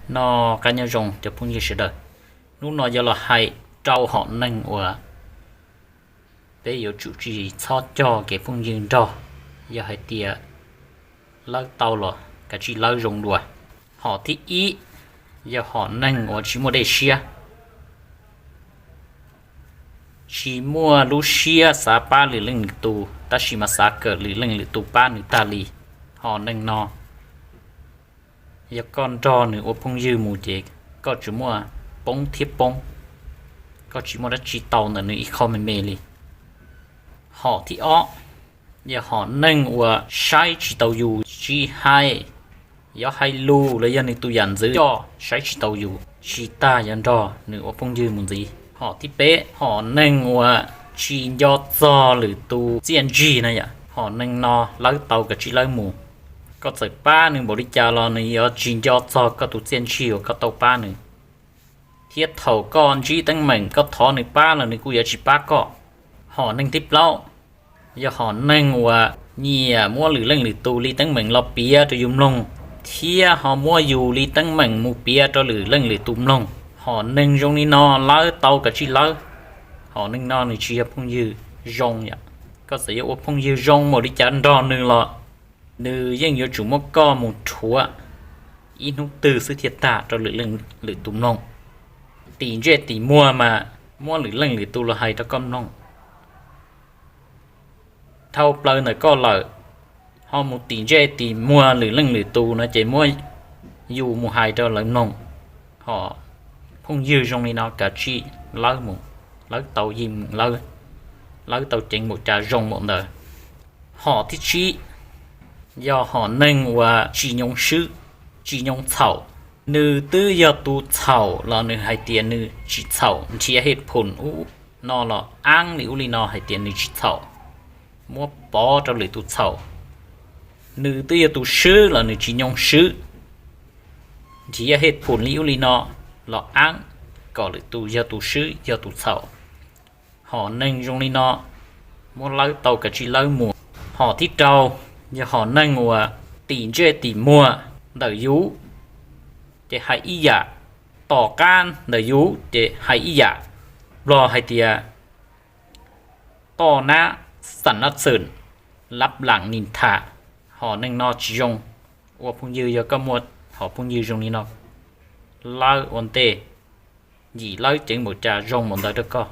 Noj qab nyob zoo cov phooj ywg sawv daws. Hnub no yuav los hais rau hom neeg uas peb yuav tsum tsis txhob cog kev phooj ywg nrog. Yog hais tias lawb tau los kav tsij lawb zoo dua. Hom thib ib yog hom neeg uas tsis muaj dej siab, tsis muaj lub siab xav pab lwm leej lwm tus, tab sis mas xav kom lwm leej lwm tus pab nws tag li. Hom neeg no, yog koj nrog nws ua phooj ywg mus ces koj tsuas muaj poob thiab poob, koj tsis muaj dab tsi tau ntawm nws ib qho me me li. Hom thib ob, yog hom neeg uas saib tsis taus yus, tsis hais, yuav hais lus los yog nws tus yam ntxwv coj saib tsis taus yus, tsis tas yuav nrog nws ua phooj ywg mus ntxiv. Hom thib peb, hom neeg uas tsis nco txog lwm tus txiaj ntsig no yom. Hom neeg no lawb tau kav tsij lawb mus. Koj txawm pab nws npaum li cas los nws yuav tsis nco txog koj tus txiaj ntsig uas koj tau pab nws, thiab thaum koj ntsib teeb meem koj thov nws pab los nws kuj yuav tsis pab koj. Hom neeg thib plaub, yog hom neeg uas nyiam muab lwm leej lwm tus li teeb meem los piav rau yus mloog, thiab ho muab yus li teeb meem mus piav rau lwm leej lwm tus mloog. Hom neeg zoo li no lawb tau kav tsij lawb. Hom neeg no nws tsis yog phooj ywg zoo yom. Koj txawm yuav ua phooj ywg zoo npaum li cas nrog nws los nws yeej yuav tsum muab koj mus rhuav ib hnub twg xwb thiaj tag rau lwm leej lwm tus mloog. Tim ntsej tim muag mas muab lwm leej lwm tus los hais rau koj mloog dhau plaws ntawm koj lawm, ho mus tim ntsej tim muag lwm leej lwm tus no ces muab yus mus hais rau lawv mloog. Hom phooj ywg zoo li no kav tsij lawb mus, lawb tau yeej lawb, lawb tau ceev npaum cas zoo npaum ntawd. Hom thib tsib, yog hom neeg uas tsis nyoo swb, tsis nyoo txhaum. Nws twb yog tus txhaum los nws hais tias nws tsis txhaum, nrhiav hej phum ub no los aab li ub li no hais tias nws tsis txhaum, muab pov rau lwm tus txhaum. Nws twb yog tus swb los nws tsis nyoo swb, nrhiav hej phum li ub li no los aab kom lwm tus yog tus swb yog tus txhaum. Hom neeg zoo li no muab lawb tau kav tsij lawb mus. Hom thib rau, yog hom neeg uas tim ntsej tim muag ntawm yus ces hais ib yam, tom qab ntawm yus ces hais ib yam. Nplog hais tias toj nab xam nab xwm, lab laam nim tham. Hom neeg no tsis zoo ua phooj ywg. Yog koj muaj hom phooj ywg zoo li no, lawb ua ntej, yim lawb ceev npaum cas zoo npaum ntawd rau koj.